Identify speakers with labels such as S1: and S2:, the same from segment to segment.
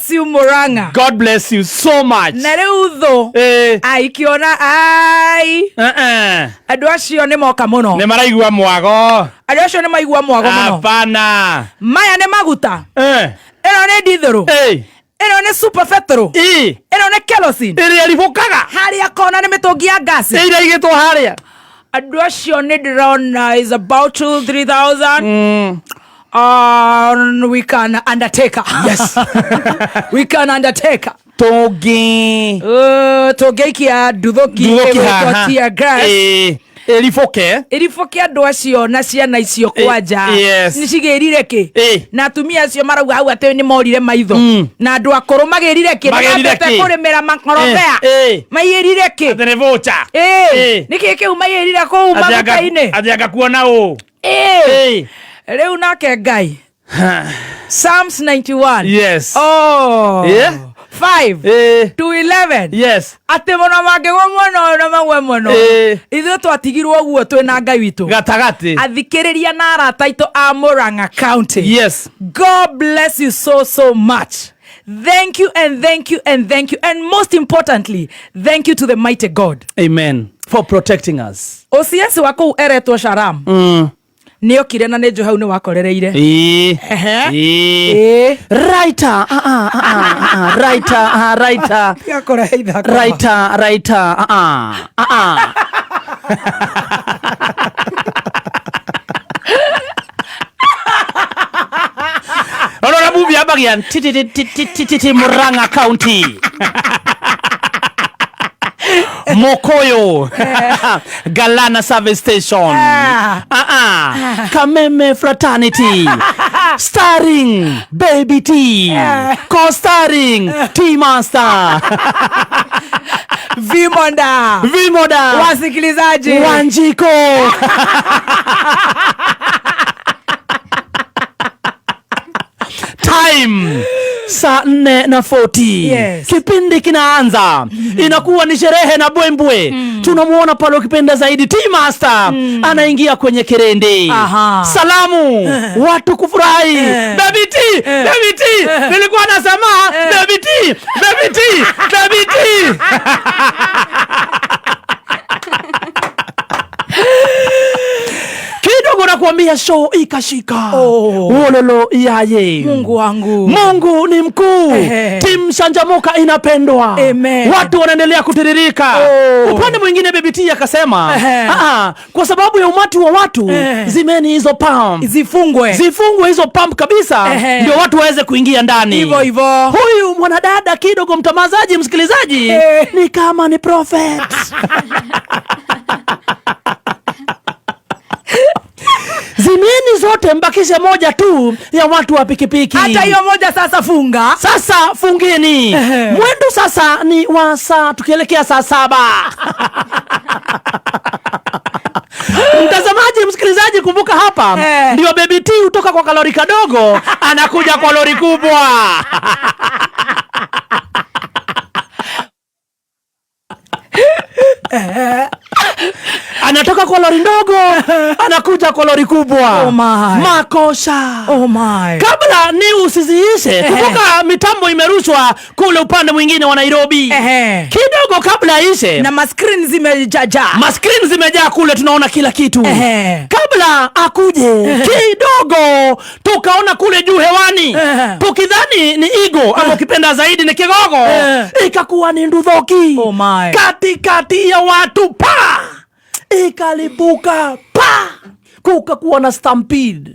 S1: Bless you, Murang'a.
S2: God bless you so much.
S1: Na rĩu thũ aikiona ai andũ acio nĩ moka mũno.
S2: Nĩ maraigua mwago.
S1: Andũ acio nĩ maigua mwago mũno.
S2: Hapana.
S1: Maya nĩ maguta. Ĩno nĩ ndithũrũ. Ĩno nĩ super petrol. Ĩno nĩ kerosene.
S2: Ĩrĩa ĩribũkaga.
S1: Harĩa kona nĩ mĩtũngi ya ngasi.
S2: Ĩrĩa igĩtwo harĩa.
S1: Andũ acio nĩ ndĩrona is about 2 3000. We can undertake.
S2: Yes.
S1: We can undertake.
S2: Tũngĩ
S1: Tũngĩikia nduthũki
S2: nduthũki
S1: ĩgwĩtwo
S2: haha.
S1: tear gas.
S2: Ĩribũke.
S1: Ĩribũke andũ acio na ciana icio kwanja.
S2: Yes.
S1: Nĩ cigĩrire kĩ? Na atumia acio marauga hau atĩ nĩ morire maitho. Na andũ akũrũ magĩrire kĩ?
S2: Magĩrire
S1: Nĩ mambĩte
S2: kĩ?
S1: kũrĩmĩra makorobea. Maiyĩrire kĩ?
S2: Atĩ nĩ voucher.
S1: Nĩkĩ kĩu maiyĩrire kũu maguta-inĩ?
S2: Atĩ anga kuona ũũ.
S1: Rĩu nake Ngai. Psalms 91.
S2: Yes.
S1: Oh.
S2: Yeah.
S1: 5 to 11.
S2: Yes.
S1: Atĩ mũno mangĩgwo mwena ũyũ na magwe mwena ũyũ. Ithuĩ twatigirwo ũguo twĩ na Ngai witũ.
S2: Gatagatĩ.
S1: Athikĩrĩria na arata aitũ a Murang'a County.
S2: Yes.
S1: God bless you so so much. Thank you and thank you and thank you, and most importantly, thank you to the mighty God.
S2: Amen. For protecting us.
S1: OCS wa kũu eretwo Sharam. Nĩ okire na nĩ njũ hau nĩ wakorereire. Ehe.
S2: Writer, writer, writer.
S1: Yakora ithako.
S2: Writer, writer, Ona movie ambagia titititititi Murang'a County. Mokoyo. Galana Service Station. Kameme Fraternity. Starring Baby T. Co-starring T Master.
S1: Vimonda.
S2: Vimoda.
S1: Wasikilizaji.
S2: Wanjiko. Time saa 4:40.
S1: Yes.
S2: Kipindi kinaanza. Inakuwa ni sherehe na bwembwe. Tunamuona pale ukipenda zaidi T Master anaingia kwenye kirindi. Salamu, watu kufurahi. Baby T, Baby T. Nilikuwa nasema Baby T, Baby T, Baby T. Kidogo nakuambia show ikashika. Wololo yaye.
S1: Mungu wangu.
S2: Mungu ni mkuu. Timu Shanjamuka inapendwa.
S1: Amen.
S2: Watu wanaendelea kutiririka. Upande mwingine Baby T akasema, kwa sababu ya umati wa watu, zimeni hizo pump.
S1: Zifungwe.
S2: Zifungwe hizo pump kabisa, ndio watu waweze kuingia ndani.
S1: Hivyo hivyo.
S2: Huyu mwanadada kidogo, mtamazaji, msikilizaji, ni kama ni prophet. Zimeni zote mbakishe moja tu ya watu wa pikipiki.
S1: Hata hiyo moja sasa funga.
S2: Sasa fungeni. Mwendo sasa ni wa saa, tukielekea saa 7. Mtazamaji, msikilizaji, kumbuka hapa ndio Baby T hutoka kwa kalori kadogo anakuja kwa lori kubwa. Anatoka kwa lori ndogo anakuja kwa lori kubwa.
S1: Oh my.
S2: Makosha.
S1: Oh my.
S2: Kabla ni usiziishe, kumbuka mitambo imerushwa kule upande mwingine wa Nairobi. Kidogo kabla ishe.
S1: Na maskrini zimejaa.
S2: Maskrini zimejaa kule, tunaona kila kitu. Kabla akuje kidogo tukaona kule juu hewani. Tukidhani ni igo ama ukipenda zaidi ni kigogo. Ikakuwa ni nduthoki.
S1: Oh my.
S2: Katikati ya watu pa. Ikalipuka pa. Kukakuwa na stampede.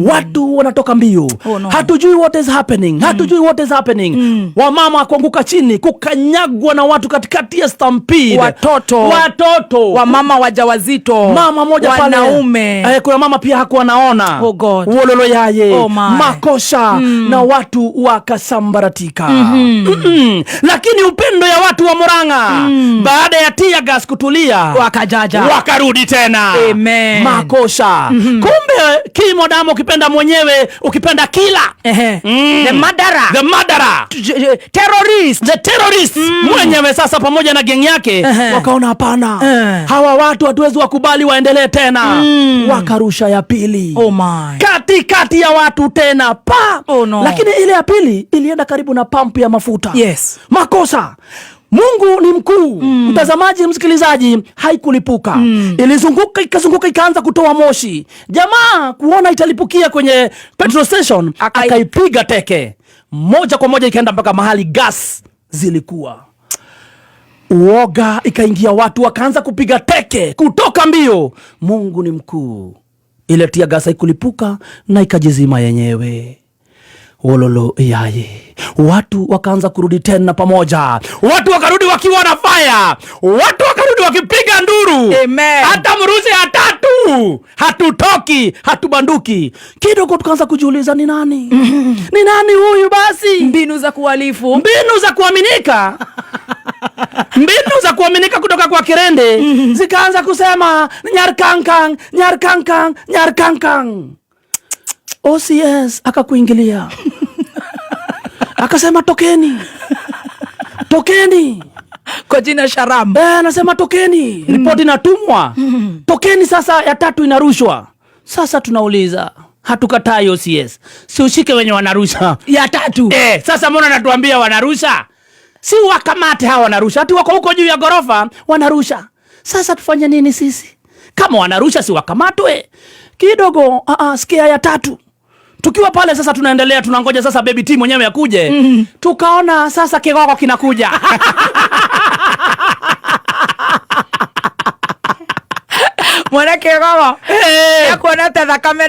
S2: Watu wanatoka mbio.
S1: Oh, no.
S2: Hatujui what is happening. Hatujui what is happening. Wamama kuanguka chini, kukanyagwa na watu katikati ya stampede.
S1: Watoto.
S2: Watoto.
S1: Wamama wajawazito.
S2: Mama moja pale.
S1: Wanaume.
S2: Kuna mama pia hakuwa anaona.
S1: Oh God.
S2: Wololo yaye.
S1: Oh my.
S2: Makosha. Na watu wakasambaratika. Lakini upendo ya watu wa Murang'a, baada ya tear gas kutulia,
S1: wakajaja.
S2: Wakarudi tena.
S1: Amen.
S2: Makosha. Kumbe Kimoda Mnyama ukipenda mwenyewe, ukipenda kila
S1: The murderer.
S2: The murderer.
S1: Terrorist.
S2: The terrorist mwenyewe sasa pamoja na geng yake wakaona hapana, hawa watu hatuwezi wakubali waendelee tena. Wakarusha ya pili
S1: Oh my.
S2: Katikati ya watu tena pa.
S1: Oh no.
S2: Lakini ile ya pili ilienda karibu na pampu ya mafuta. Makosa. Mungu ni mkuu. Mtazamaji, msikilizaji, haikulipuka. Ilizunguka, ikazunguka, ikaanza kutoa moshi. Jamaa kuona italipukia kwenye petrol station, akaipiga teke moja kwa moja, ikaenda mpaka mahali gas zilikuwa. Uoga ikaingia, watu wakaanza kupiga teke kutoka mbio. Mungu ni mkuu, ile tear gas haikulipuka na ikajizima yenyewe. Wololo yaye, watu wakaanza kurudi tena pamoja, watu wakarudi wakiwa na fire, watu wakarudi wakipiga nduru.
S1: Amen.
S2: Hata mrusi ya tatu hatutoki, hatubanduki. Kidogo tukaanza kujiuliza, ni nani, ni nani huyu basi?
S1: Mbinu za kuhalifu.
S2: Mbinu za kuaminika, mbinu za kuaminika kutoka kwa Kirende zikaanza kusema nyarkankang, nyarkankang, nyarkankang. OCS akakuingilia akasema, "Tokeni, tokeni."
S1: Kwa jina Sharam.
S2: Eh, anasema tokeni, ripoti inatumwa, tokeni sasa, ya tatu inarushwa. Sasa tunauliza, hatukatai OCS, si ushike wenye wanarusha
S1: ya tatu?
S2: Eh, sasa mbona natuambia wanarusha? Si wakamate hawa wanarusha, hati wako huko juu ya ghorofa wanarusha. Sasa tufanye nini sisi? Kama wanarusha, si wakamatwe kidogo? Sikia ya tatu. Tukiwa pale sasa tunaendelea, tunangoja sasa Baby T mwenyewe akuje. Tukaona sasa kigogo kinakuja.
S1: Mwana kigogo. Ekuona ta thakame.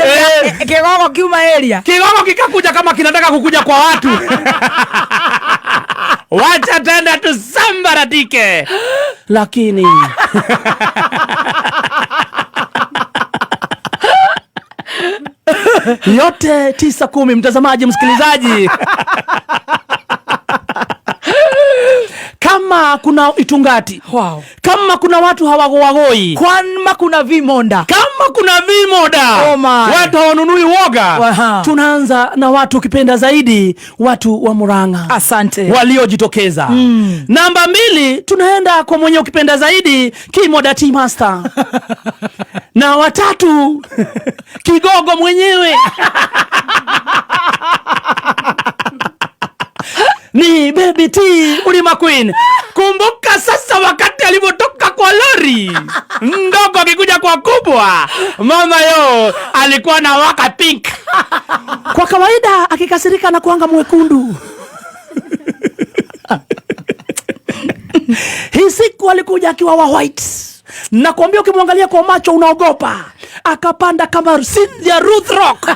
S1: Kigogo kiuma area.
S2: Kigogo kikakuja kama kinataka kukuja kwa watu. Wacha tena tusambaratike. Lakini yote tisa kumi, mtazamaji, msikilizaji, kama kuna itungati, kama kuna watu hawagowagoi,
S1: Kwanma kuna vimonda.
S2: Kama kuna vimoda,
S1: Oh my.
S2: Watu hawanunui woga. Tunaanza na watu ukipenda zaidi, watu wa Murang'a
S1: Asante.
S2: Waliojitokeza. Namba mbili, tunaenda kwa mwenye ukipenda zaidi Kimoda T Master, na watatu Kigogo mwenyewe ni Baby T Mlima Queen. Kumbuka sasa wakati alivyotoka kwa lori ndogo akikuja kwa kubwa, mama yo alikuwa na waka pink. Kwa kawaida akikasirika na kuanga mwekundu. Hii siku alikuja akiwa wa white. Nakwambia ukimwangalia kwa macho unaogopa. Akapanda kama Cynthia Rothrock.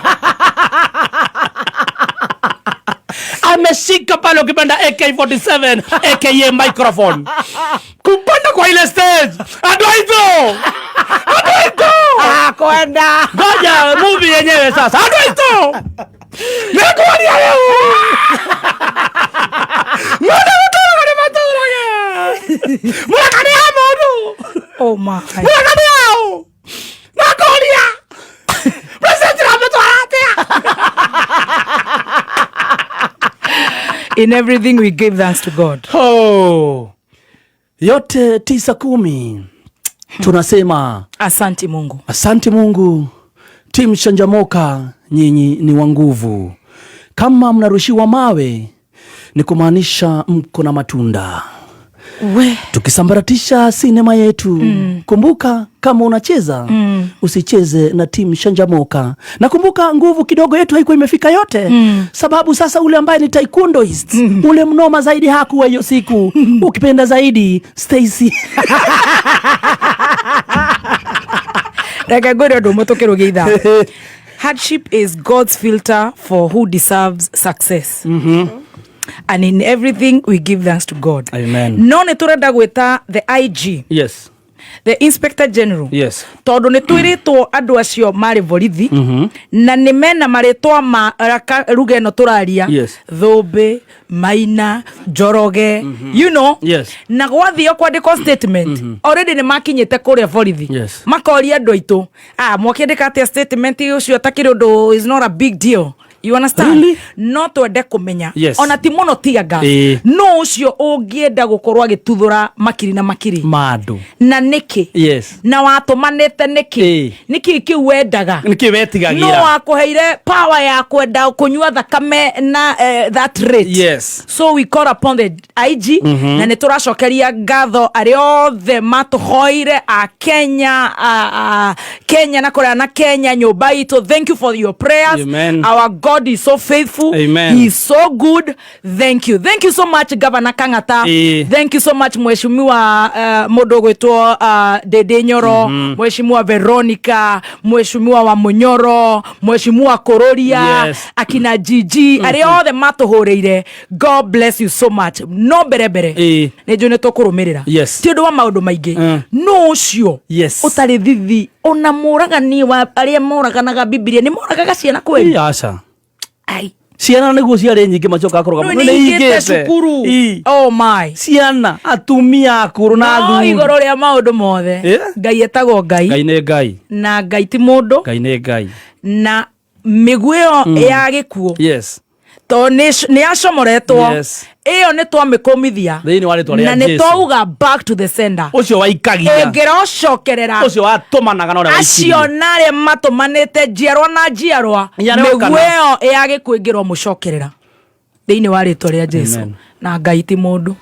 S2: Ameshika pale ukipenda AK47 aka microphone. Kupanda kwa ile stage. Adwaito. Adwaito.
S1: Ah, kwenda.
S2: Ngoja movie yenyewe sasa. Adwaito. Nikuonia leo. Mwana mutoro ni maturaga. Mwana ni amono.
S1: Oh my.
S2: Mwana ni ao. Nakoria. President ramutwara atia?
S1: In everything we give thanks to God.
S2: Oh. Yote tisa kumi tunasema
S1: asante Mungu.
S2: Asante Mungu. Timu Shanjamoka, nyinyi ni wa nguvu. Kama mnarushiwa mawe ni kumaanisha mko na matunda.
S1: We.
S2: Tukisambaratisha sinema yetu, kumbuka kama unacheza usicheze na timu Shanjamoka. Na kumbuka nguvu kidogo yetu haikuwa imefika yote, sababu sasa ule ambaye ni taekwondoist ule mnoma zaidi hakuwa hiyo siku, ukipenda zaidi Stacy.
S1: Reke ngwĩre ũndũ ũmwe tũkĩrũgia ithaa. Hardship is God's filter for who deserves success. And in everything we give thanks to God.
S2: Amen.
S1: No nĩ tũrenda gwĩta the IG. The Inspector General, tondũ nĩ twĩrĩtwo andũ acio marĩ borithi na nĩ mena marĩtwa ma raka ruga ĩno tũraria, Thũmbĩ, Maina, Njoroge. Na gwathio kwandĩkwo statement, already nĩ makinyĩte kũrĩa borithi, makoria andũ aitũ, ah, mwakĩandĩka atĩa statement ũcio takĩrĩ ũndũ is not a big deal, you understand?
S2: Really?
S1: No twende kũmenya, ona ti mũno tear gas, no ũcio ũngĩenda gũkorwo agĩtuthũra makiri na makiri
S2: mandu
S1: na nĩkĩ, na watũmanĩte nĩkĩ, nĩkĩ kĩu wendaga,
S2: nĩkĩ
S1: no
S2: wetigagĩra,
S1: wakũheire power ya kwenda kũnyua thakame na that rate. So we call upon the IG, na nĩ tũracokeria ngatho arĩa othe matũhoire a Kenya, a Kenya na kũrĩa na Kenya nyũmba itũ. Thank you for your prayers.
S2: Amen.
S1: Our God is so faithful.
S2: Amen.
S1: He is so good. Thank you, thank you so much, Governor Kang'ata. Thank you so much, mheshimiwa mũndũ ũgwĩtwo Ndĩndĩ Nyoro, mheshimiwa Veronica, mheshimiwa wa Munyoro, mheshimiwa Kũrũria, akina Gigi, arĩa othe matũhũrĩire. God bless you so much. No mbere mbere, nĩ njũĩ nĩ tũkũrũmĩrĩra, ti ũndũ wa maũndũ maingĩ, no ũcio ũtarĩ thithi ona mũragani wa arĩa moraganaga Bibilia nĩ moragaga ciana kweli.
S2: Ĩ, aca.
S1: Ai.
S2: Ciana nĩguo ciarĩ nyingĩ macokaga kũrũgama.
S1: Rĩu nĩ ingĩte cukuru. Oh my.
S2: Ciana, atumia akũrũ na
S1: no
S2: athuri.
S1: Igũrũ rĩa maũndũ mothe, Ngai etagwo Ngai.
S2: Ngai nĩ Ngai.
S1: Na Ngai ti mũndũ.
S2: Ngai nĩ Ngai.
S1: Na mĩguĩ ĩyo ya gĩkuũ, to nĩ yacomoretwo, ĩyo nĩ twamĩkũmithia
S2: Thĩinĩ wa rĩtwa rĩa
S1: na nĩ
S2: Jesu.
S1: twauga back to the sender.
S2: Ũcio waikagia,
S1: ĩngĩrocokerera
S2: ũcio watũmanaga na ũrĩa
S1: acio
S2: waikirie.
S1: na arĩa matũmanĩte njiarwa na njiarwa,
S2: Nginya arĩa
S1: mĩguĩ ĩyo ya gĩkuũ ĩngĩromũcokerera thĩinĩ wa rĩtwa rĩa Jesu.
S2: Amen.
S1: Na Ngai ti mũndũ.